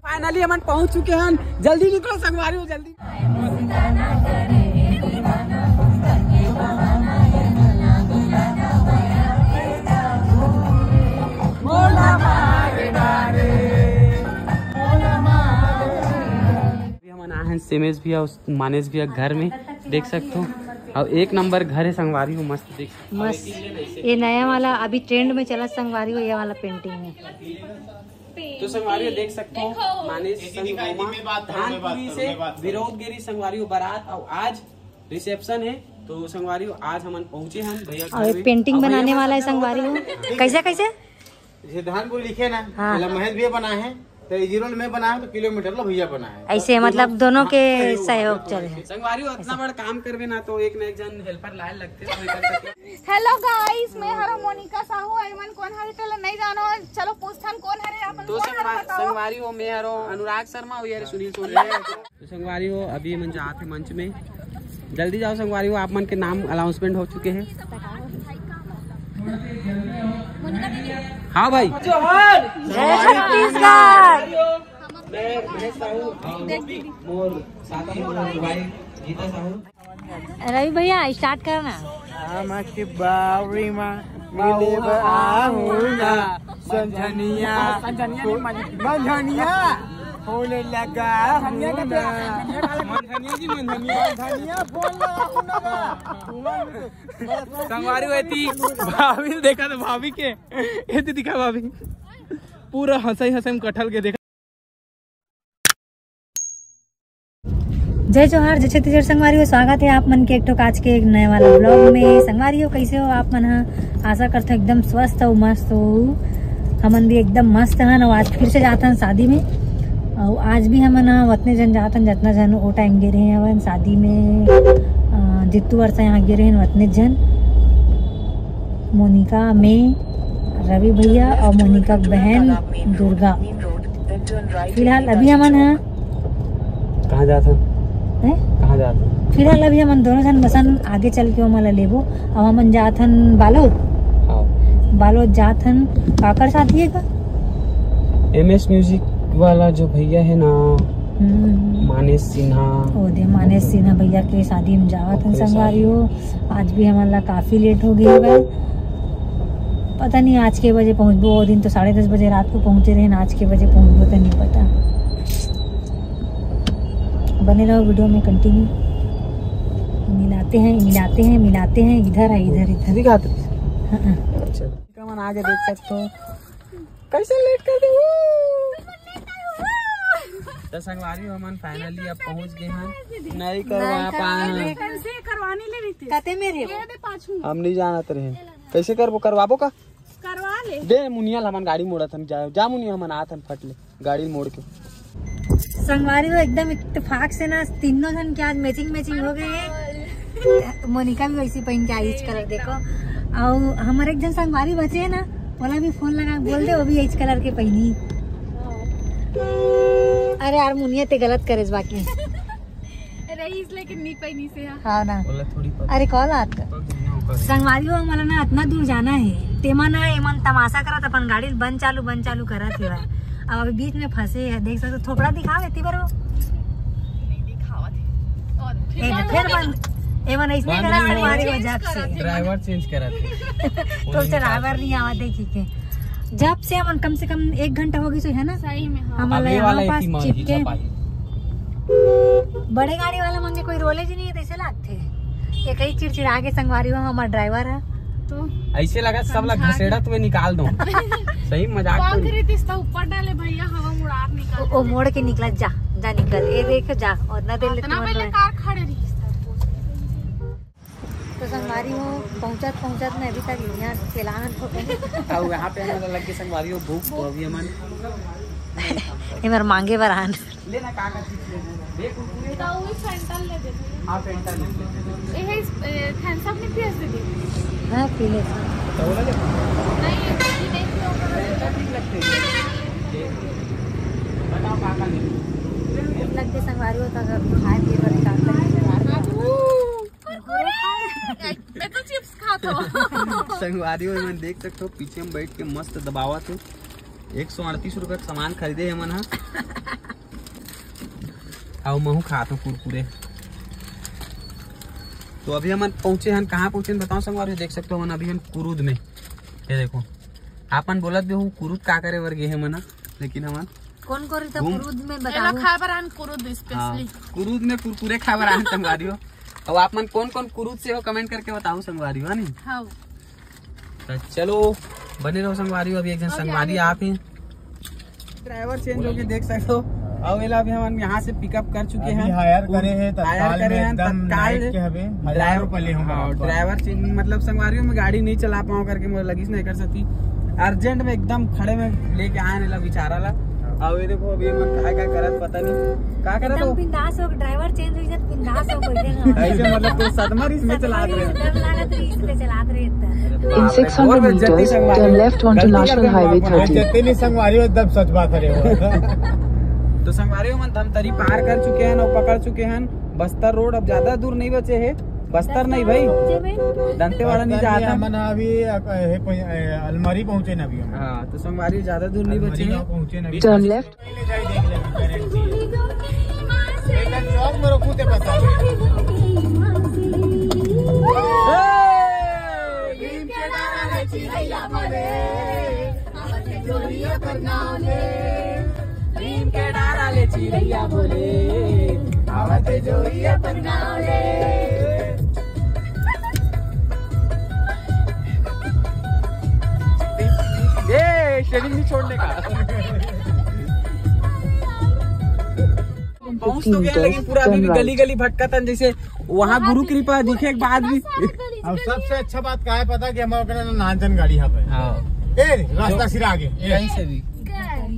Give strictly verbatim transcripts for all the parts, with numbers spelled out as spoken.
Finally हमन पहुंच चुके हैं। जल्दी निकलो संगवारी हो, जल्दी। अभी हमन आए हैं सिमेश भैया, मानेश भैया घर में, देख सकते हो। और एक नंबर घर है संगवारी हो, मस्त देख सकते हो। मस्त। ये नया वाला अभी ट्रेंड में चला संगवारी हो, ये वाला पेंटिंग है। तो संगवारी हो देख सकते हो, मानेश संग मोमा धानपुरी से विरोध गिरी संगवारी हो बारात, और आज रिसेप्शन है। तो संगवारी हो आज हमन पहुंचे हैं भैया और घर ये में। पेंटिंग और भैया बनाने मन वाला है सब संगवारी हो। कैसे कैसे? जैसे धानपुरी लिखे ना, हाँ। मतलब महेश भैया बनाए हैं, तो ये जीरो में बनाए हैं, तो किलोमीटर ला भैया बनाए हैं। ऐसे तो मतलब तीनों, दोनों हाँ, के सहयोग, सहयोग चले। संगवारी हो इतना बड़ा काम करबे ना, तो एक ना एक जन हेल्पर लाए लगते, तो नहीं कर सकते। हेलो गाइस, मैं हरो मोनिका साहू। एमन कोन हरे तेला नहीं जानो, चलो पूछथन कोन हरे अपन। तो संगवा-, संगवारी हो, मैं हरो अनुराग शर्मा, और ये हरे सुनील सोनी। तो संगवारी हो, अभी एमन जात हे मंच में, जल्दी जाओ संगवारी हो, आप मन के नाम अनाउंसमेंट हो चुके हैं। हाँ भाई, जोहार। जय छत्तीसगढ़। मैं महेश साहू, मोर साथी, मोर भाई गीता साहू। रवि भैया, स्टार्ट करना। आमा के बावरी मा मिले बर आहूँ ना, संझनिया। संझनिया नहीं, मंझ-, मंझनिया होले लगा। मंझनिया का प्यार, मंझनिया का प्यार। मंझनिया जी, मंझनिया। मंझनिया बोल रहा हूँ ना। संगवारी हो एती भाभी देखा तो भाभी के, एती दिखा भाभी, पूरा हंसई हंसई में कटहल के देखा। जय जोहार, जय छत्तीसगढ़ संगवारी हो, स्वागत है आप मन के एक ठो आज के एक नए वाला ब्लॉग में। संगवारी हो, कैसे हो आप मन ह? आशा करथो एकदम स्वस्थ हो, मस्त हो। हमन भी एकदम मस्त हन, अउ आज फिर से जात हन शादी में। अउ आज भी हमन ह वतने जन जात हन, जतना जन ओ टाइम गे रहे हवन शादी में, अ, जित्तू वर्षा यहाँ गे रहे हन वतने जन। मोनिका, मैं, रवि भैया और मोनिका के बहन दुर्गा। फिलहाल अभी हमन ह कहाँ जात हन? हैं? कहाँ जात हन? फिलहाल अभी हमन दोनों झन बसन आगे चल के ओमन ला लेबो। अब हमन जात हन बालोद। हाँ। बालोद जात हन, काकर साथी है का? एम एस म्यूजिक वाला जो भैया है ना, हम्म। मानेश सिन्हा। ओ दे, मानेश सिन्हा भैया के शादी में जावत हन ओकरे संगवारी शादी। हो। आज भी हमन ला काफी लेट हो गई बा। पता नहीं आज के बजे पहुंचबो, वो दिन तो साढ़े दस बजे रात को पहुंचे रहे, आज के बजे पहुंचबो तो नहीं पता। बने रहो वीडियो में कंटिन्यू। मिलाते हैं, मिलाते हैं, मिलाते हैं, इधर है, इधर, इधर। दिखाते। हाँ, हाँ। अच्छा। कमन आगे देख सकते हो, कैसे लेट कर दे। तो संगवारी हो, हमन फाइनली अब पहुंच गए हैं। नहीं करवा पाए हैं। कैसे करवाने ले रही थी? कते में रहे? ये दे पाछू। हम नहीं जानत रहे। कैसे करबो, करवाबो का? करवा ले। दे मुनिया ला, हमन गाड़ी मोड़त हन। जा, जा मुनिया, हमन आत हन फट ले गाड़ी मोड़ के। संगवारी हो, एकदम इत्तेफाक से ना तीनों जन के आज मैचिंग मैचिंग हो गए हैं। मोनिका भी वैसी पहन के आई, इस कलर देखो। और हमारे एक जन संगवारी बचे है ना, ओला भी फोन लगा के बोल दे, वो भी इस कलर के पहनी। अरे यार मुनिया, ते गलत करे बाकी। रईस लेकिन नहीं पहनी से। हाँ ना। ओला थोड़ी पता। अरे कॉल आता। पता नहीं होगा। संगवारी हो, हमला ना इतना दूर जाना है, तेमा ना एमन तमाशा करत अपन गाड़ी बंद चालू बंद चालू करत है। अब अभी बीच में फंसे है, देख सकते हो, थोपड़ा दिखावे ती बार वो। नहीं दिखावत है। और ए, फिर बंद। एमन ऐसने बंद करत नहीं संगवारी हो, हुआ। जब से। ड्राइवर चेंज करत है। तो ड्राइवर नहीं आवा, देखी के। जब से हमन कम से कम एक घंटा हो गई सो, है ना? सही में, हाँ। हमन अबे यहाँ वाला पास एती मर ही चिपके। जा पाई। बड़े गाड़ी वाला मन के कोई रोले जी नहीं है, तैसे लागथे। ये कई चिड़चिड़ा के संगवारी हो, हमार ड्राइवर है। तो ऐसे लगा सब ला समझा घसेड़त हुए निकाल दो। सही मजाक तो पंख नहीं। रीतिस तो ऊपर डाले भैया, हवा मुड़ार निकाल ओ, ओ दे। मोड़ के निकला, जा, जा निकल। ये देख जा, और ना दे ले इतना तुम पहले लोग। कार खड़े रही इस तरह। तो संगवारी हो, पहुंचत पहुंचत मैं अभी तक यहाँ पेलाहन हो गए। अब यहाँ पे हमारा लग के संगवारी हो भूख, तो अभी हमन एमर मांगे बर आन। लेना का का चिप्स लेना है? बे कुरकुरे का? तो वही Fanta ले दे। हाँ, Fanta ले ले। ए, है इस, ए, Thums Up नहीं पियस दीदी? हाँ, पी ले। तो वो ले ले। नहीं, ये दीदी देख लो। Fanta ठीक लगते हैं। बताओ का का लेना है? भूख लगते संगवारी हो, तो अगर खाए पिए बर का करें? ये तो चिप्स खात हो। संगवारी हो, एमन देख सकत हो, पीछे में बैठ के मस्त दबावत हे। एक सौ अड़तीस रुपया के सामान खरीदे हे एमन ह। अउ महू खात हो कुरकुरे। तो अभी हमन पहुंचे हन, कहाँ पहुंचे हन बताओ संगवारी हो। देख सकत हो हमन अभी हन कुरुद में। ये देखो, आपन बोलत भी हो कुरुद का करे बर गे हे मन, लेकिन हमन कौन कौन रहता घूम- कुरुद में एला बताओ। खाए बर आन कुरुद हाँ, स्पेशली। कुरुद में कुरकुरे खाए बर आन संगवारी हो। अब आप मन कौन कौन कुरुद से हो कमेंट करके बताओ संगवारी हो, है नी? हाँ। तो चलो बने रहो संगवारी हो। अभी एक जन अभी संगवारी आगे आप ही ड्राइवर चेंज होके देख सकते हो। अब एला अभी हम यहाँ से पिकअप कर चुके अभी हैं। हायर करे हैं, हायर तत्काल करे में हैं, एकदम तत्काल नाइट के हवे, हजार ड्राइवर रुपये ले हूँ हाँ, बराबर। ड्राइवर चेंज मतलब संगवारी हो, मैं गाड़ी नहीं चला पाऊँ करके मुझे लगिस नहीं कर सकती। अर्जेंट में एकदम खड़े में लेके आए हैं ला बेचारा ला। अब ये देखो अभी मैं क्या क्या करत पता नहीं क्या करत एकदम हो। बिंदास हो, ड्राइवर चेंज हो जात, बिंदास हो बैठे हैं। ऐसे मतलब कोई सदमा रिस में चला रहे हैं। डर लागत रिस में चला रहे हैं। In six hundred meters, turn left onto National Highway thirty। जितने संगवारी हो, एकदम सच बात है रे वो। तो संगवारी हो, मन धमतरी पार कर चुके हैं और पकड़ चुके हैं बस्तर रोड। अब ज्यादा दूर नहीं बचे है, बस्तर नहीं भाई, दंतेवाड़ा नहीं जाता। हमन अभी अ, हे पहुं-, अ, अलमारी पहुंचे ना अभी हम। हाँ, तो संगवारी ज्यादा दूर नहीं बचे अलमारी है। गाँव पहुंचे ना अभी। Turn left। पहले जाई देख ले, गारंटी है। एकदम चौक में रोकू ते बता। भीम के डारा ले चिरैया बोले, आवत हे जोरिया पर नाव ले। भीम के डारा ले चिरैया बोले, आवत हे जोरिया पर नाव ले। ये शेविंग नहीं छोड़ने का। पहुंच तो गया, लेकिन पूरा अभी भी गली गली भटकत हन, जैसे वहाँ गुरु कृपा दिखे के बाद भी। अब सबसे अच्छा बात का है पता कि हमारे ओकरे नानचन गाड़ी है भाई। हाँ। ए, रास्ता सिरा आगे। ए। कहीं से भी।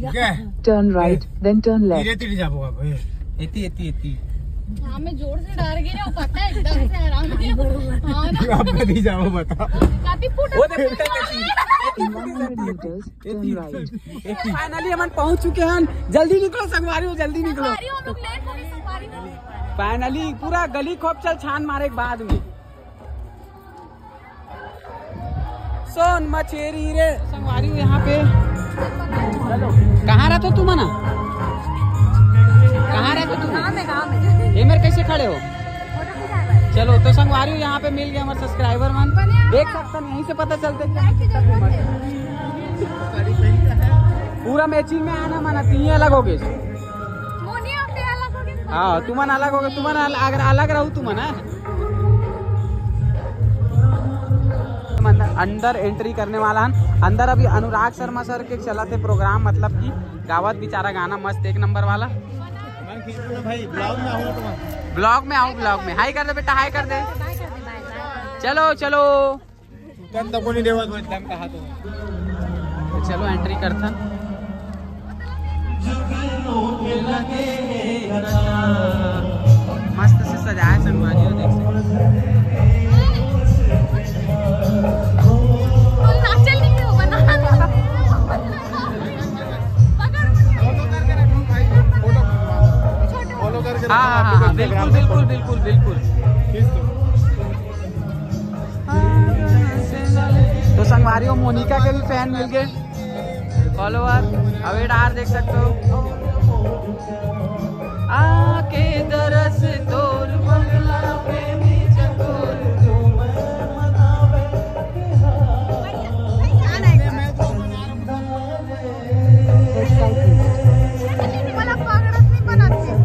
गए। Turn right, then turn left। धीरे धीरे जाबो अब, ए। एती, एती, एती। हाँ, मैं जोर से डर गई ना, पता है, एकदम से आराम से। हाँ ना। अब कभी जाओ बताओ। काफी फुट वो देख, फुट फुट कैसी। One hundred meters, turn right। Finally हमन पहुंच चुके हैं। जल्दी निकलो संगवारी हो, जल्दी निकलो। संगवारी हो, हम लोग लेट हो गए, संगवारी हो। फाइनली पूरा गली खोप चल छान मारे के बाद में। सोन मछेरी रे संगवारी हो यहाँ पे। कहाँ रहते हो तुमन? कहाँ रहते हो तुम? गाँव में, गाँव में। ये मेरे कैसे खड़े हो? चलो तो संगवारी हो यहाँ पे मिल गए हमारे सब्सक्राइबर मन। देख सकते हैं, यहीं से पता चलते हैं। पूरा मैचिंग में आना माना, तीन अलग हो गए। मोनी आप अलग हो गए। हाँ, तुमन अलग हो गए, तुमन अल-, अगर अलग रहू तुमन, हाँ। अंदर, अंदर एंट्री करने वाला हन। अंदर अभी अनुराग शर्मा सर के चलत हे प्रोग्राम, मतलब कि गावत बेचारा गाना मस्त एक नंबर वाला। भाई, ब्लॉग में आओ तुम। ब्लॉग में आओ, ब्लॉग में। हाय कर दे बेटा, हाय कर दे। चलो, चलो। तुरंत तो कोनी देवत हो, एकदम कहा तो। तो चलो एंट्री करथन। मस्त से सजाए संगवारी हो, देख सकते हो। नाचल नहीं हो बना। पकड़ मुझे। हाँ, हाँ, हाँ, बिल्कुल, बिल्कुल, बिल्कुल, बिल्कुल। तो संगवारी हो, मोनिका के भी फैन मिल गए, फॉलोअर। अब ये डार देख सकते हो। आके दरस तोर बंगला पे नीचे तोर झूमर मनावे। वाला पगड़त नहीं बनत है।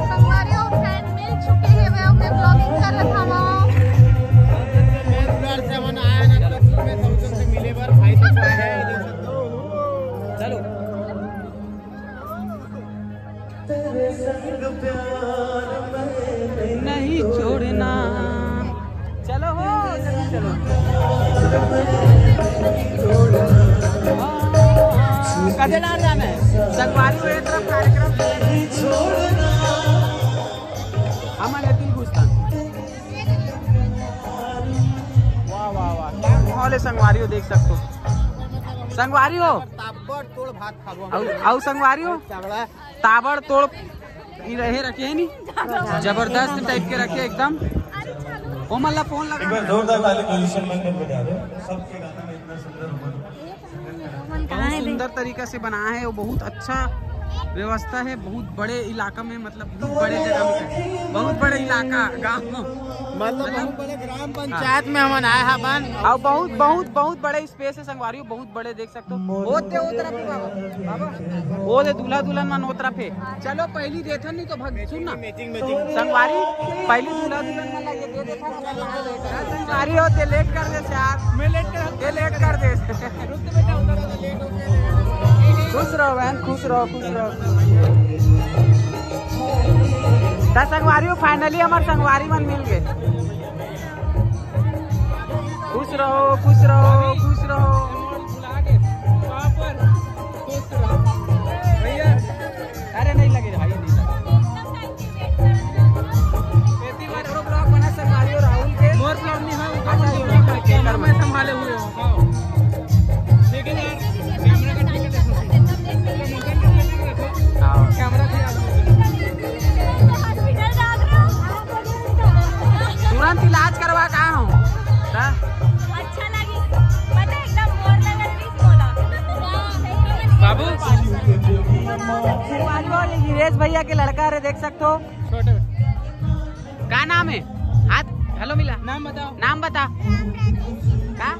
संगवारी हो, फैन मिल चुके हैं, वे ओके ब्लॉगिंग कर रहा था वो। चलो। नहीं छोड़ना। चलो हो, जल्दी चलो। कदे डार जाना है? संगवारी को एक तरफ कार्यक्रम। हम आने दिल घुसता। वाह, वाह, वाह। क्या माहौल है संगवारी हो, देख सकते हो। संगवारी हो। ताबड़तोड़ भात खाबो हम। आउ, आउ संगवारी हो। चावड़ा। ताबड़तोड़ ई रहे रखे है नी, जबरदस्त टाइप के रखे एकदम। ओमन ला फोन लगा। एक बार जोरदार ताली पोजीशन में बजा दो। सबके गाना में इतना सुंदर हुआ। बहुत सुंदर तरीका से बनाया है, वो बहुत अच्छा व्यवस्था है। बहुत बड़े इलाका में, मतलब बहुत बड़े जगह में, बहुत बड़े इलाका, गांव, मतलब बहुत बड़े ग्राम पंचायत में हमन आए हवन। और बहुत बहुत बहुत बड़े स्पेस है संगवारी हो, बहुत बड़े, देख सकते हो। ओ दे ओ तरफ है बाबा, बाबा, ओ दे दूल्हा दुल्हन मन ओ तरफ है। चलो पहली देथन, नहीं तो भग, सुन ना। Matching, matching. संगवारी, पहली दूल्हा दुल्हन मन ला ये दे देथन, अगर ला दे। संगवारी हो, ते लेट कर दे यार। मैं लेट कर दे, लेट कर दे। रुक तो बेटा, उधर से लेट हो गया। खुश रहो बहन, खुश रहो, खुश रहो। त संगवारी हो, finally हमर संगवारी मन मिल गए। खुश रहो, खुश रहो, खुश रहो। अरे नहीं लगे भाई, नहीं लगे। एती बार ब्लॉग बना संभालियो राहुल के। मोर ब्लॉग नहीं है, उनका अच्छा, ब्लॉग है। कैमरा मैं संभाले हुए हूँ। लेकिन यार, कैमरा का ठीक है, देखो। हाँ। कैमरा भी आ गया। तुरंत इलाज करवा का हूँ। हाँ? अच्छा लगी। पता है, एकदम मोर लगल भी बोला। बाबू। संगवारी हो, ये गिरीश भैया के लड़का रे, देख सकते हो। छोटे। का नाम है? हाथ हेलो मिला। नाम बताओ। नाम बता। राम राजेश। का?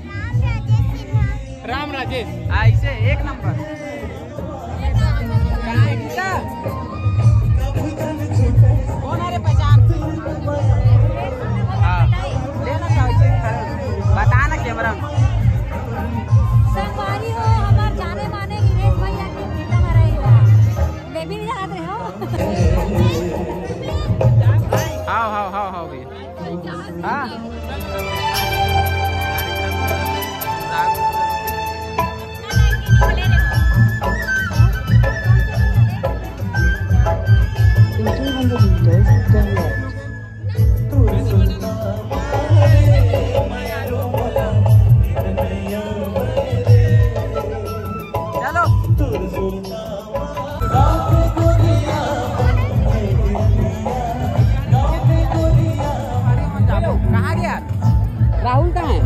राम राजेश सिन्हा। राम राजेश। हाँ, इसे एक नंबर। का है गीता? कौन है रे पहचान? हाँ, ले ना, बता ना कैमरा में। संगवारी हो, हमार जाने माने गिरीश भैया के बेटा हमारा ही बा। बेबी नहीं जानत रहे हो? हाव, हाव, हाव, हाव भैया। हाँ। In two hundred meters, turn left. चलो। कहाँ गया? राहुल कहाँ है?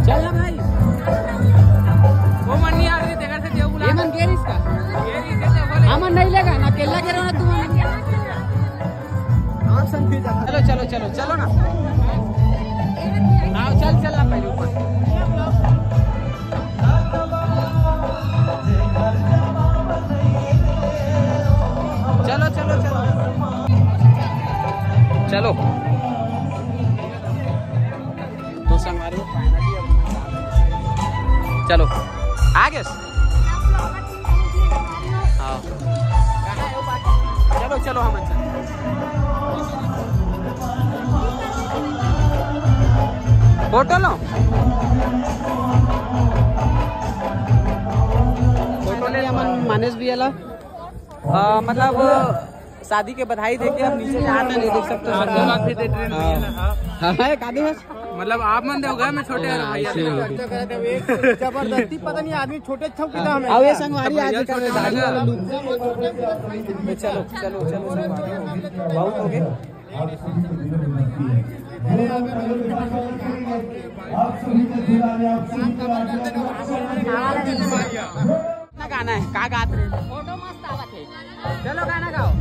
चल ना भाई। वो मन नहीं आ रही, तेरे से देव बुला। ये मन गेर इसका। गेर इसे देव बोले। हमन नहीं लेगा ना, केला गेरो ना तू। चलो, चलो, चलो, चलो ना। हाँ, चल, चल ना पहले ऊपर। चलो, चलो, चलो। चलो। तो संगवारी हो, finally अब चलो, आ गए। हाँ। चलो, चलो, हम चल। फोटो लो। फोटो ले हमन मानेश भैया ला। अ, मतलब शादी के बधाई देके अब नीचे जाते नहीं देख सकते हो। आशीर्वाद भी दे रहे हैं। हाँ। हाँ, है, कादे है? मतलब आप मन देव गए, मैं छोटे हाँ, भैया ऐसे थे। ही। जबरदस्ती पता नहीं आदमी छोटे छम कितना हमें। अब ये संगवारी आज का दाढ़ी वाला look। चलो, चलो, चलो, संगवारी हो गए। बहुत हो गए। आप सभी का दिल आ गया, आप सभी का आ गया। कितना गाना है, का गात रहे? फोटो मस्त आवत है। चलो गाना गाओ।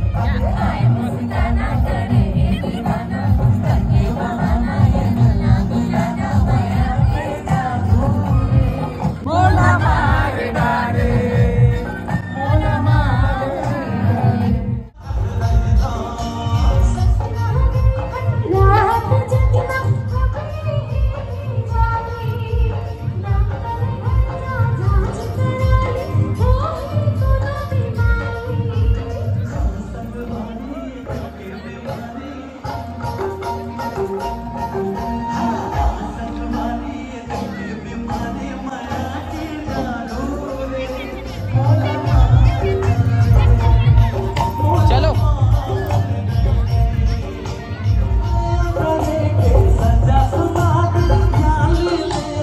चलो।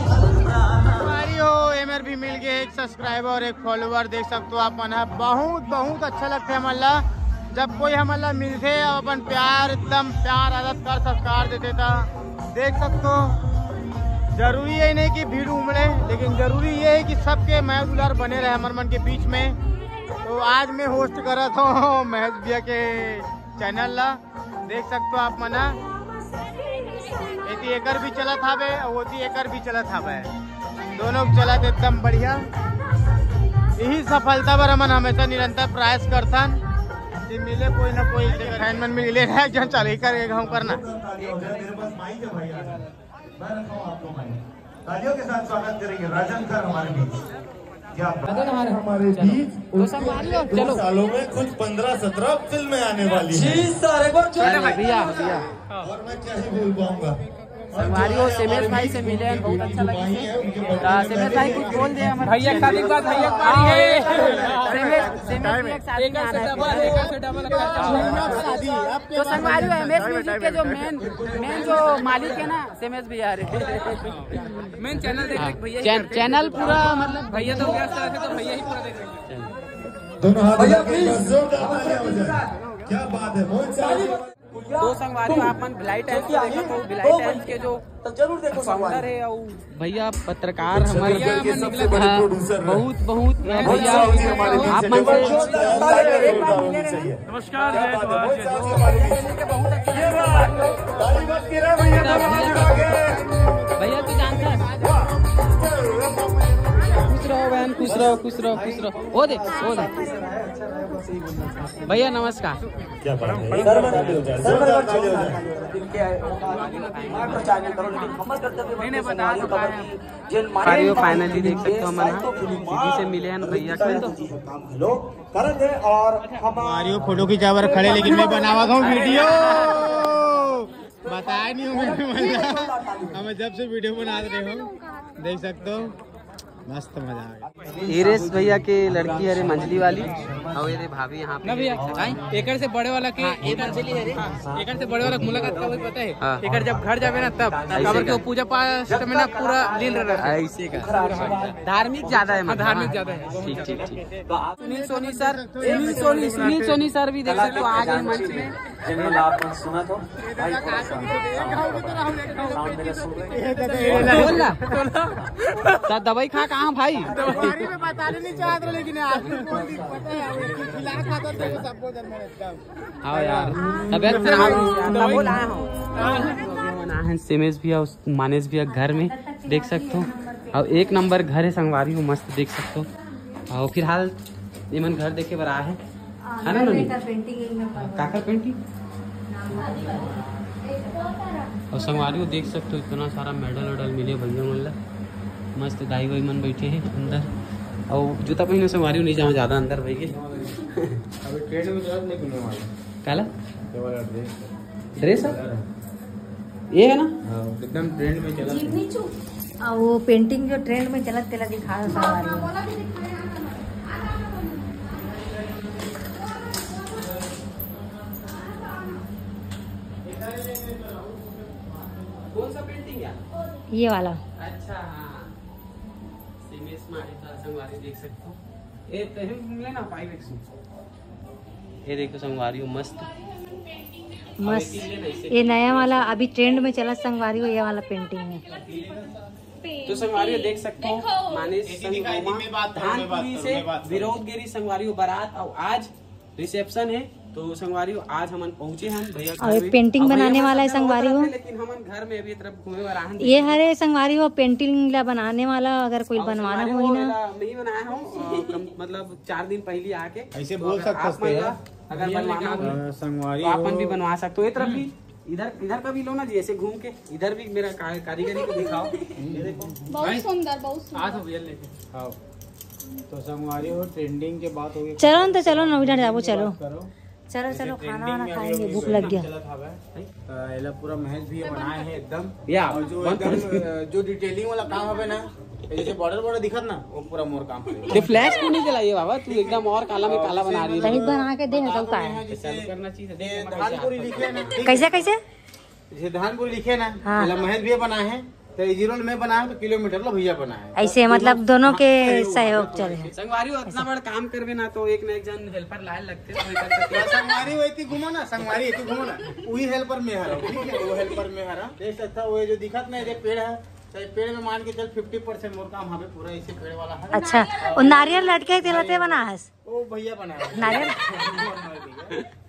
संगवारी हो, एमआरपी मिल गए, एक सब्सक्राइबर, एक फॉलोअर। देख सकते हो आप मन ह, बहुत बहुत अच्छा लगता है हमन ला। जब कोई हमन ला मिलथे अउ अपन प्यार, एकदम प्यार आदर कर संस्कार देथे, त देख सकते हो, जरूरी ये नहीं कि भीड़ उमड़े, लेकिन जरूरी ये है कि सबके मया दुलार बने रहे हमर मन के बीच में। तो आज मैं होस्ट करत हूँ महेश भैया के चैनल ला, देख सकते हो आप मन ह। एती एकर भी चलत हावे अउ ओती एकर भी चलत हावे, दोनों चलत एकदम बढ़िया। यही सफलता बर हमन हमेशा निरंतर प्रयास करथन कि मिले कोई ना कोई, फैन मन मिले ना, एक जन चल ही कर, एक हम करना। मेरे पास माइक है भाई, आ जाओ। मैं रखा हूँ आपको माइक। तालियों के साथ स्वागत करेंगे राजन सर हमारे बीच। क्या बात है। हमारे बीच। तो संभाल लो, दो चलो। सालों में कुछ पन्द्रह सत्रह फिल्में आने वाली हैं। जी सर, एक बार जोर से अरे भैया, भैया। और मैं क्या ही बोल पाऊंगा। संगवारी हो, सेमेश भाई से मिले हैं, बहुत अच्छा लगे। तो सेमेश भाई कुछ बोल दे हमारे भैया, शादी के बाद भैया की पारी है। सेमेश, सेमेश भी एक शादी में आना है। तो संगवारी हो, एमएस म्यूजिक के जो मेन, मेन जो मालिक है ना, सेमेश भैया, अरे। मेन चैनल देख, देख भैया ही चैन-, करते हैं। चैनल पूरा मतलब भैया तो व्यस्त रहते, तो भैया ही पूरा देख लेंगे। दोनों हाथ भैया, उठा के please। जोरदार तालियां बजाएं। क्या बात है, बहुत सारी। तो संगवारी हो, आप मन भिलाई टाइम्स को देखत हो, भिलाई टाइम्स के जो तो जरूर देखो संगवारी। फाउंडर है, और भैया पत्रकार हमारे भैया, सबसे बड़े हाँ, प्रोड्यूसर हैं। बहुत, बहुत, मैं बहुत भैया, साहब जी हमारे बीच आप से मन से बहुत साहब जी हमारे बीच से। नमस्कार, क्या जय बात है, बहुत साहब जी हमारे बीच। ये रहा। ताली बज के रहा भैया, दोनों हाथ उठा के। भैया, तू जानता है? खुश रहो बहन, खुश रहो, खुश रहो, खुश रहो। वो दे, वो दे। भैया, नमस्कार। क्या बात है? सर, बना दो, सर, बना दो। संगवारी हो, finally देख सकते हो हमन ह। सीधी से मिले हैं भैया के तो। संगवारी हो, फोटो खिंचावर खड़े, लेकिन मैं बनावत हूँ वीडियो। बताया नहीं हूँ मैंने, मतलब, हम जब से वीडियो बना रहे हो, देख सकते हो, मस्त मजा आ गया। इरेश भैया के लड़की, अरे मंजली वाली, और ये भाभी यहाँ पे ना भैया, देख सकते हैं। एकर से बड़े वाला के, हाँ, ये मंजली है रे। हाँ, एकर से बड़े वाला के मुलाकात कब हुई पता है? हाँ। एकर जब घर जावे ना तब, ऐसे काबर के का? वो पूजा पाठ में ना पूरा लीन रहता है। ऐसे का? धार्मिक ज्यादा है हाँ, मतलब। धार्मिक ज्यादा है। ठीक, ठीक, ठीक। सुनील सोनी सर, सुनील सोनी, सुनील सोनी सर भी देख सकते हो, आ गए मंच में। जनरल आप सुना तो भाई, थोड़ा सा सामने का सुन रहे हैं। बोल ना। तो दवाई खा कहाँ भाई? दवाई में बताने नहीं चाहत रहे, लेकिन आज भी बोल दी, पता है, वो खिला खा तो देखो सबको जब मैंने एकदम। हाँ यार, तबीयत खराब है। बोल आया हूँ। सेमेश भैया, उस मानेश भैया घर में देख सकते हो, और एक नंबर घर है संगवारी हो, मस्त देख सकते हो। और फिलहाल एमन घर देखे बर आए हैं, है ना नोनी? काकर पेंटिंग? और संगवारी हो देख सकते हो, इतना सारा मेडल वेडल मिले भैया मन ला। मस्त दाई वाई मन बैठे हैं अंदर, और जूता पहने संगवारी हो नहीं जाओ ज्यादा अंदर भाई के। अभी ट्रेंड में चलत नहीं खुलने वाला। काला? ये वाला ड्रेस। ड्रेस है? ये है ना? हाँ, एकदम ट्रेंड में चलत है। जीवनी चू। आ, वो पेंटिंग जो ट्रेंड में चलत, तेला दिखा रहा था। कौन सा पेंटिंग है? ये वाला। अच्छा, हाँ। सीमेंट मारे का संगवारी देख सकते हो। ए, तही लेना, five X। ये देखो संगवारी हो, मस्त। मस्त। ये नया वाला अभी ट्रेंड में चला संगवारी हो, ये वाला पेंटिंग है। तो संगवारी हो देख सकते हो, मानिस संगोमा धानपुरी से विरोध गिरी संगवारी हो बारात, और आज रिसेप्शन है। तो संगवारी हो, आज हमन पहुंचे हन भैया और घर एक में। पेंटिंग अब भैया बनाने मन वाला है सब संगवारी हो। लेकिन हमन घर में अभी तरफ घूमे बर आहन। ये हरे संगवारी हो, पेंटिंग ला बनाने वाला, अगर कोई और बनवाना संगवारी होही हो, ना। एला मैं ही बनाया हूँ, अ, कम, मतलब चार दिन पहले आके। ऐसे तो बोल अगर सकते आप मन थे ला यार। अगर बनवाना हो अ, संगवारी तो आप मन हो। भी बनवा सकते हो। ये तरफ भी, इधर, इधर का भी लो ना जी, ऐसे घूम के, इधर भी मेरा का-, कारीगरी को दिखाओ। ये देखो। बहुत सुंदर, बहुत सुंदर। आ तो भैया लेके। आओ। तो संगवारी हो, ट्रेंडिंग के बात हो गई। चलो ना, तो चलो ना, उधर जाओ, चलो। बात करो। चलो, जैसे चलो, खाना ट्रेंडिंग वाना में अभी खाएंगे, अभी भूख लग गया। चलत हवे, त एला पूरा महेश भैया बनाए हे एकदम। या, और जो वन एकदम, अ, जो डिटेलिंग वाला काम हवे ना, जैसे बॉर्डर, बॉर्डर दिखत ना, वो पूरा मोर काम हवे। ये फ्लैश क्यों नहीं जलाइए बाबा, तू एकदम और काला में काला बना रही है। तभी बना के दे, तो का है? चालू करना चाहिए, ये देखिए, धानपुरी लिखे ना, ठीक है? कैसे, कैसे? जैसे धानपुरी लिखे ना, हाँ। पहला महेश भैया बनाए हे, तो जीरो मैं बनाया तो किलोमीटर ला भैया बनाया। ऐसे मतलब दोनों के सहयोग चले। संगवारी हो, इतना बड़ा काम करबे ना तो एक ना एक जन हेल्पर लाए लगथे, कोई कर सकथे। संगवारी हो, इतनी घूमो ना, संगवारी इतनी घूमो ना, वही हेल्पर में हरा, ठीक है, वो हेल्पर में हरा। देख सकता वो जो दिखत ना, ये पेड़ है, तो ये पेड़ में मान के चल फिफ्टी परसेंट मोर काम हवे पूरा इसे पेड़ वाला है। अच्छा, वो नारियल लटके तेला ते बना हस? वो भैया बनाया। नारियल?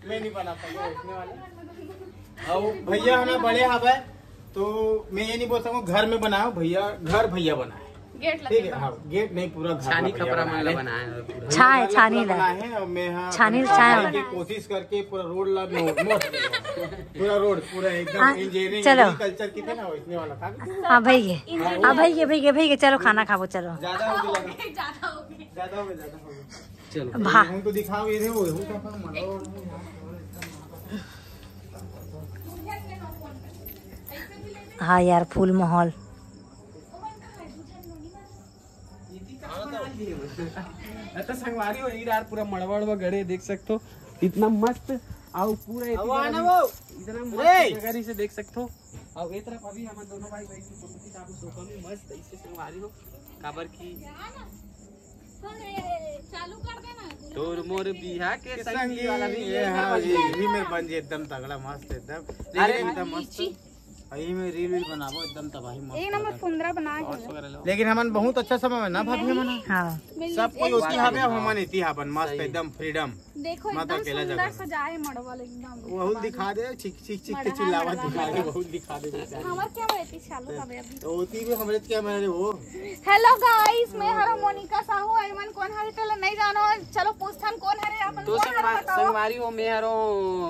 मैं नहीं बना पाऊंगा उसने वाला। और भैया है ना बड़े हवे, तो मैं ये नहीं बोल सकूँ घर में बनाओ भैया, घर भैया बनाए। गेट लगे ठीक है, बना। हाँ, गेट नहीं, पूरा घर छानी का भैया कपड़ा बनाए। मन ला बनाए हैं पूरा। छाए, घर छानी ला ला। बनाए हैं और मैं हाँ छानी अपने छाए छाए वाला। की कोशिश करके पूरा रोड ला नौ-, नौ-, पूरा रोड पूरा एकदम हाँ, इंजीनियरिंग चलो। एग्रीकल्चर की थे ना, इसने वाला था। हाँ भाई ये, हाँ भाई ये, भाई ये, भाई ये, चलो खाना खाओ, चलो। ज्यादा हो गया, ज्यादा हो गया, ज्यादा हो गया, ज्यादा हो गया। चलो। भा- हम तो दिखाओ ये वो, वो क्या अपन मनाओ। हाँ यार, फुल माहौल। तो संगवारी हो यार, पूरा मड़वा उड़वा गड़े देख सकते हो, इतना मस्त। आओ पूरा इतना मस्त जगह इसे देख सकते हो। और ये तरफ अभी हम दोनों भाई बैठ के सोफा में मस्त इसे संगवारी हो, काबर की चालू कर देना। तोर मोर बिहा के संगी वाला भी ये, हाँ, ये भी मेरे बन जी एकदम तगड़ा, मस्त एकदम। अरे एकदम मस्त। यही में रील वील बनाबो, एकदम तबाही मस्त एक नंबर एकदम। सुंदर बना के। लेकिन हमन बहुत अच्छा समय में ना भाभी हमन। हाँ। सब कोई ओती हावे, हमन इति हावन मस्त एकदम फ्रीडम। देखो, एकदम सुंदर सजाए मड़वा एकदम। बहुत दिखा दे, चिक चिक चिक के चिल्लावा दिखा दे, बहुत दिखा दे। हमार क्या रहती चालू हवे अभी। तो ओती भी हमरे क्या मेरे वो। हेलो गाइस, मैं हरो मोनिका साहू, एमन कोन हरे तेला नहीं जानो। चलो पूछथन कोन हरे अपन, तो कोन हरे संगवा-, बताओ। संगवारी हो, मैं हरो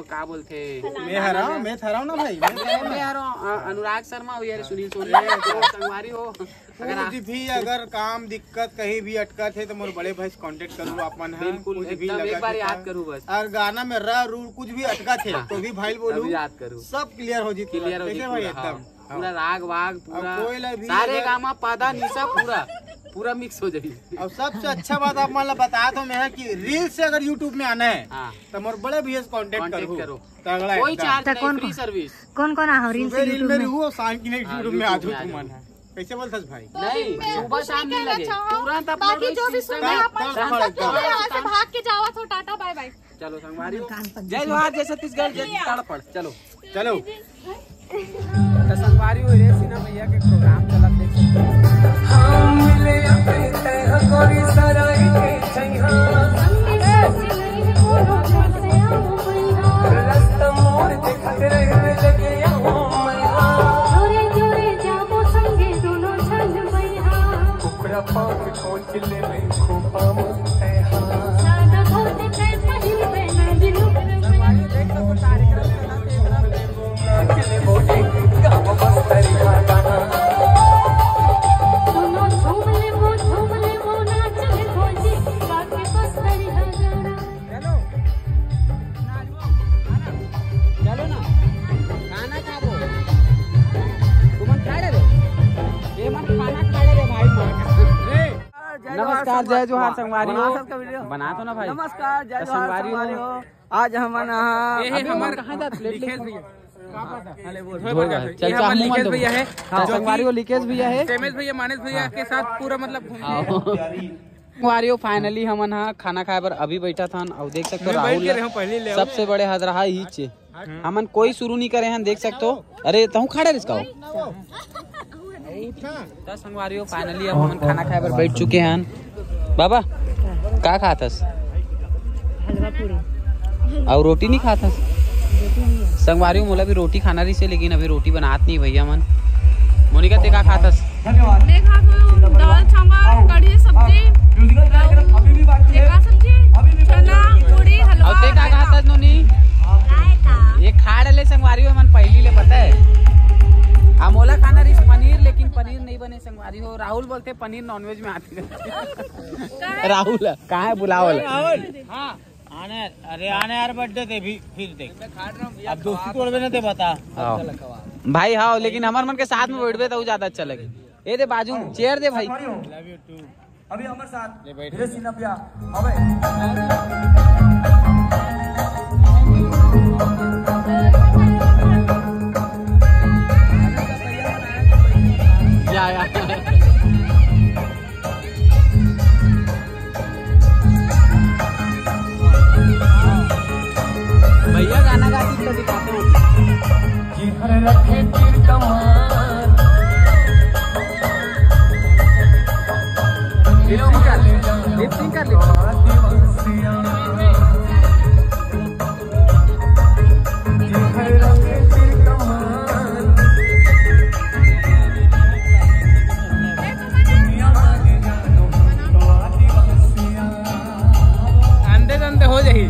का बोलथे? मैं हरा, मैं थरा ना भाई, मैं थरा ना। मैं हरो, अ, अनुराग शर्मा हो यार, सुनील सोनी। तो संगवारी हो, अगर कुछ भी अगर काम दिक्कत कहीं भी अटकत है तो मोर बड़े भाई से कॉन्टेक्ट करू, अपन है बिल्कुल, कुछ भी एकदम एक लगा बार के याद काम। करू बस। और गाना में र रू कुछ भी अटकत है हाँ। तो भी भाई बोलू, तभी याद करू। सब क्लियर हो जीत, क्लियर हो कैसे जीत भाई पूरा, एकदम। हाँ। पूरा राग वाग, अब पूरा कोई ला भी सारे अगर गामा पादा निशा पूरा, पूरा मिक्स हो जाई। अब सबसे अच्छा बात आप मन ला बता दो मैं कि रील से अगर YouTube में आना है हाँ। तो मोर बड़े भैया से कॉन्टेक्ट कॉन्टेक्ट करो। करो। तगड़ा कोई एकदम। चार्ज तो नहीं, कौन फ्री कौन? सर्विस। कौन कौन आ रील से सुबह रील YouTube में में? रहू और शाम की नहीं हाँ, YouTube में आ YouTube जाओ में आ तुमन जाओ। है। कैसे बोलथस भाई? तो नहीं, दिन में सुबह कुछ शाम नहीं नहीं करना लगे। चाहो। तुरंत अपलोड बाकी होई जो भी सीधा सुनना है, अपन तड़फड़ संगत एकदम। जो है, यहाँ से भाग के जाओ, तो टाटा बाय बाय। चलो संगवारी हो। कान पंच जय जोहार, जय छत्तीसगढ़, जय तड़पड़। चलो। चलो। तो संगवारी हो रे सिन्हा भैया के प्रोग्राम चलत देख सकते हो। चलो ना, खाना खाबो। तुमन खा ले रे। ये मन खाना खा ले रे भाई, मार। नमस्कार, जय जोहार संगवारी हो। बना तो ना भाई। नमस्कार, जय जोहार संगवारी हो। आज हमन, हाँ, ये अभी हमर हमन कहाँ जात? प्लेट लेके। चल, ये चाह हमर मुंह मत लिकेश धो। भैया है, हाँ, जो संगवारी कि हो, लिकेश भैया है। रमेश भैया, मानस भैया के साथ पूरा मतलब घूम हाँ। संगवारी हो, finally हमन हा खाना खाए बर अभी बैठा थन। अउ देख सकते हो, मैं बैठ राहुल के रहे हूँ, पहले ले आओ। सबसे बड़े हदरहा ही चे। हमन कोई शुरू नहीं करे हन, देख सकते हो। अरे, तहूँ खड़े रिस का हो? त संगवारी हो, finally अब हमन खाना खाए बर बैठ चुके हन। बाबा, का खात हस? हलवा पूरी। अउ रोटी नहीं खात हस? रोटी नहीं है। संगवारी हो, मोला भी रोटी खाना रहिसे, लेकिन अभी रोटी बनात नहीं भैया मन। मोनिका, ते का खात हस? मैं खात हूँ दाल चावल, कढ़ी सब्जी, अउ ये का सब्जी, चना, पूरी, हलवा, अउ ते का रायता। खात हस नोनी? रायता। ये खा डले संगवारी हो, मन पहली ले पता है। आ मोला खाना रहिस पनीर, लेकिन पनीर नहीं बने संगवारी हो। राहुल बोलथे पनीर नॉनवेज में आथे। राहुल, कहाँ है बुलावल? राहुल। हाँ। आने, अरे आने यार बर्थडे ते भी, फिर देख। अब दोस्ती तोड़बे ना ते बता। हाँ। भाई हाँ, लेकिन हमर मन के साथ में बैठबे तो ज्यादा अच्छा लगे। ए दे बाजू, चेयर दे भाई। Love you too। अभी हमर साथ ले बैठ। धीरज सिन्हा भैया, अबे। लिप सिंक कर ले, लिप सिंक कर ले। आंदे आंदे हो जाही।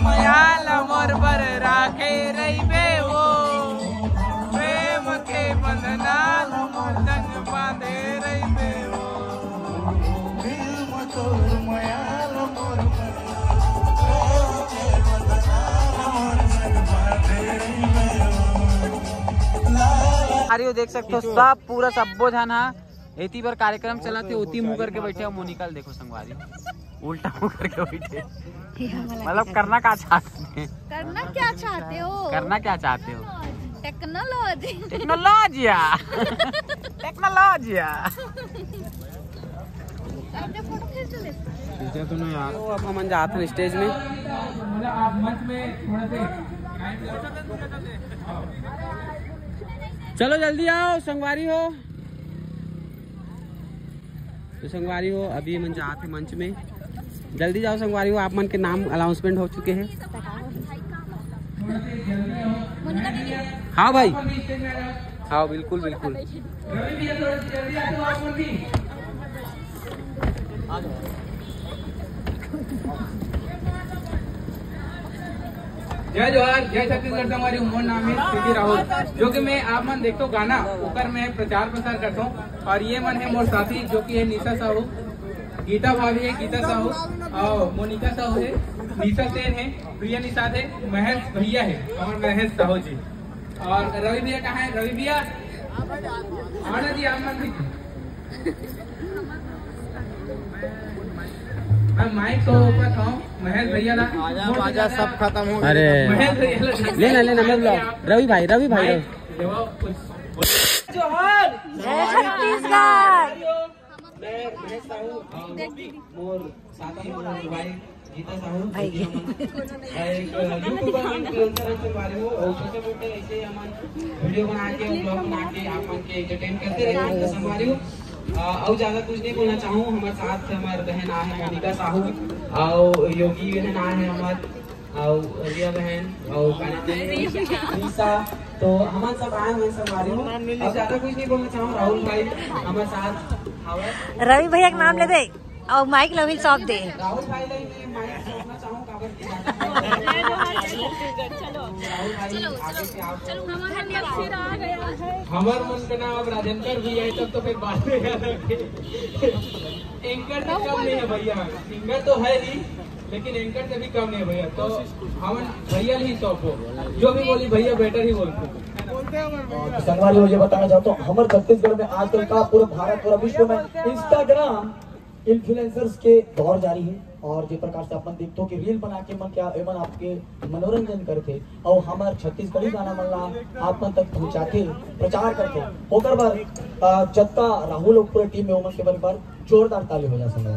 मयाल मोर बर राखे रहिबे वो, प्रेम के बंधना ल मोर संग बांधे रहिबे वो। अरे, वो देख सकते हो, सब पूरा सब्बो झन हा एती बर कार्यक्रम चलत हे, ओती मुंह करके बैठे हे। मोनिका ल देखो संगवारी, उल्टा मुंह करके बैठे। मतलब, करना का चाहते हैं? करना क्या चाहते हो? करना क्या चाहते हो? टेक्नोलॉजी। टेक्नोलॉजिया। टेक्नोलॉजिया। अपने फोटो खींच ले। खींचा तो ना यार। तो अब हमन जात हन स्टेज में। चलो जल्दी आओ संगवारी हो। तो संगवारी हो, अभी हमन जात हे मंच में। जल्दी जाओ संगवारी हो, आप मन के नाम अनाउंसमेंट हो चुके हे। हाँ भाई, हाँ, बिल्कुल, बिल्कुल। जय जोहार, जय छत्तीसगढ़ संगवारी हो। मोर नाम हे सीपी राहुल, जो कि मैं आप मन देखथो गाना, ओकर मैं प्रचार प्रसार करथो। और ये मन हे मोर साथी, जो कि हे निशा साहू, गीता भाभी हे, गीता साहू, और मोनिका साहू हे, निशा सेन हे, प्रिया निषाद हे, महेश भैया हे, और महेश साहू जी। और रवि भैया कहाँ हे? रवि भैया, आना जी, आप मन भी। मैं माइक तो ऊपर था, महेश भैया ना। आजा, आजा, सब खत्म हो गया। अरे। महेश भैया ना। लेना, लेना, मैं बुलाओ। रवि भाई, रवि भाई, माइक रवि। जोहार। जय छत्तीसगढ़। मैं महेश साहू, मोर साथी, मोर भाई गीता साहू, भाई। जो कि हम एक YouTuber and influencer के बारे में, और social media ऐसे ही हम वीडियो बना के, ब्लॉग बना के आप मन के एंटरटेन करते रहे संगवारी हो। अ, और ज्यादा कुछ नहीं बोलना चाहूँ। हमारे साथ हमारे बहन आए हैं मोनिका साहू, और योगी बहन आए हैं हमारे, और रिया बहन, और का नाम है, निशा। तो हमन सब आए हुए संगवारी हो। अब ज्यादा कुछ नहीं बोलना चाहूँ। राहुल भाई हमारे साथ हवय। रवि भैया के नाम ले दे। अउ माइक ल उही ल सौंप दे। राहुल भाई ला मैं माइक सौंपना चाहूँ, काबर कि राहुल भाई आगे से आप हमर मन का नाम अब राजेंद्र भी है, तब तो फिर बात में याद रखे। एंकर से कम नहीं है भैया, सिंगर तो है ही, लेकिन एंकर से भी कम नहीं है भैया। तो हमन भैया नहीं सौंपो, जो भी बोली भैया बेटर ही बोलते। संगवारी हो, ये बताना चाहता हूँ, हमर छत्तीसगढ़ में आजकल का पूरा भारत, पूरा विश्व में Instagram इन्फ्लुएंसर्स के दौर जारी है और जे प्रकार से अपन देखते हो कि रील बना के मन क्या एमन आपके मनोरंजन करते और हमार छत्तीसगढ़ी गाना मन ला आप मन तक पहुंचाते, प्रचार करते। ओकर बर, अ, जत्ता राहुल और पूरे टीम में ओमन के बर, बर जोरदार ताली हो जा सकता है।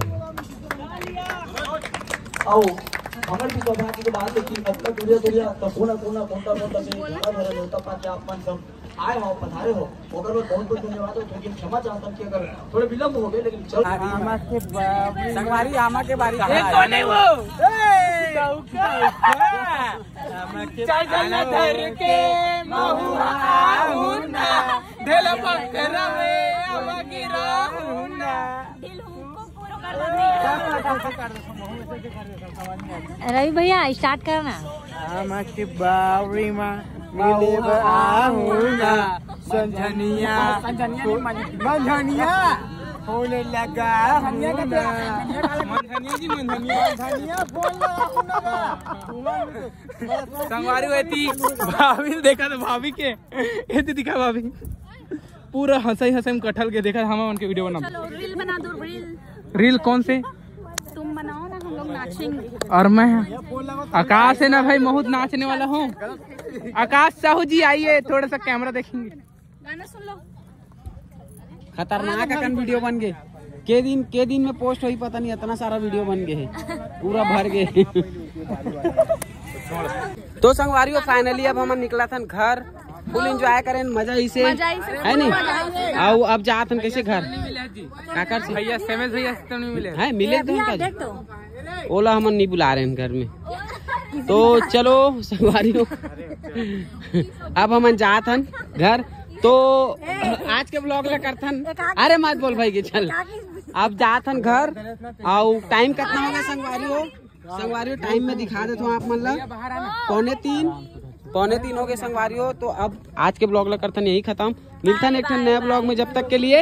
अउ हमर भी सौभाग्य के बात हे कि अतना दूरिया दूरिया, त कोना कोना, कोंटा कोंटा से धरा धरा नेवता पाके आप मन सब आए हो, पधारे हो, ओकर बर बहुत बहुत धन्यवाद। अउ थोड़ी क्षमा चाहत हन कि अगर थोड़ा विलंब हो गए, लेकिन चल आमा के बारी, संगवारी, आमा के बारी। ए, कौन है वो? ए, चल चल धर के महुआ आहुना, ढेला पकड़ा में अब गिरा हुना। दिल हुको पूरा कर दे। रवि भैया, स्टार्ट करना। आमा के बारी मा मिले बर आहुना, संझनिया, संझनिया नहीं, मंझ-, मंझनिया होने लगा हुना। मंझनिया जी, मंझनिया। मंझनिया बोल रहा हूँ ना। संगवारी हो एती भाभी देखा तो भाभी के, एती दिखा भाभी, पूरा हंसई हंसई में कटहल के देखा, हम उनके वीडियो बना। चलो, रील बना दो, रील। रील कौन से? तुम बनाओ ना, हम लोग नाचेंगे। और मैं आकाश है ना भाई, बहुत नाचने वाला हूँ। आकाश साहू जी, आइए, थोड़ा सा कैमरा देखेंगे। गाना सुन लो। खतरनाक अकन वीडियो बन गए। के दिन, के दिन में पोस्ट होई पता नहीं, इतना सारा वीडियो बन गए है, पूरा भर गए। तो संगवारी हो, finally अब हमन निकलत हन घर, फुल एंजॉय करेन, मजा ही से, मजा ही से, है नहीं? मजा ही से। आओ, अब जात हन कैसे घर? काकर से? भैया, सेमेस भैया से तो नहीं मिले। हैं, मिले तो भैया, उनका देख तो। ओला हमन नहीं बुला रहे हैं घर में। तो चलो संगवारी हो, अब हमन जात हन घर। तो आज के ब्लॉग ला करथन। अरे मत बोल भाई के, चल। अब जात हन घर। अउ टाइम कितना हो गया संगवारी हो? संगवारी हो, टाइम में दिखा देता हूँ आप मन ला। पौने तीन, पौने तीन हो गए संगवारी हो। तो अब आज के ब्लॉग ला करथन यही खत्म। मिलथन एक ठन नया ब्लॉग में, जब तक के लिए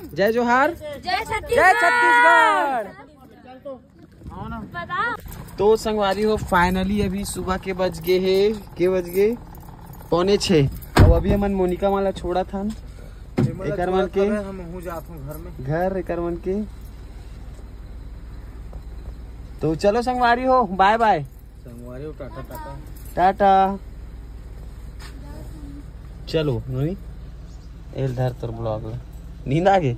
जय जोहार, जय छत्तीसगढ़। तो संगवारी हो, finally अभी सुबह के बज गए हे, के बज गए? पौने छः। अब अभी हमन मोनिका वाला छोड़ा था एकर मन के। हम हूँ जात हूँ घर में। घर एकर मन के। तो चलो संगवारी हो, बाय बाय। संगवारी हो, टाटा टाटा। टाटा। चलो नहीं, एल धर तोर ब्लॉग ला। नींद आ गए?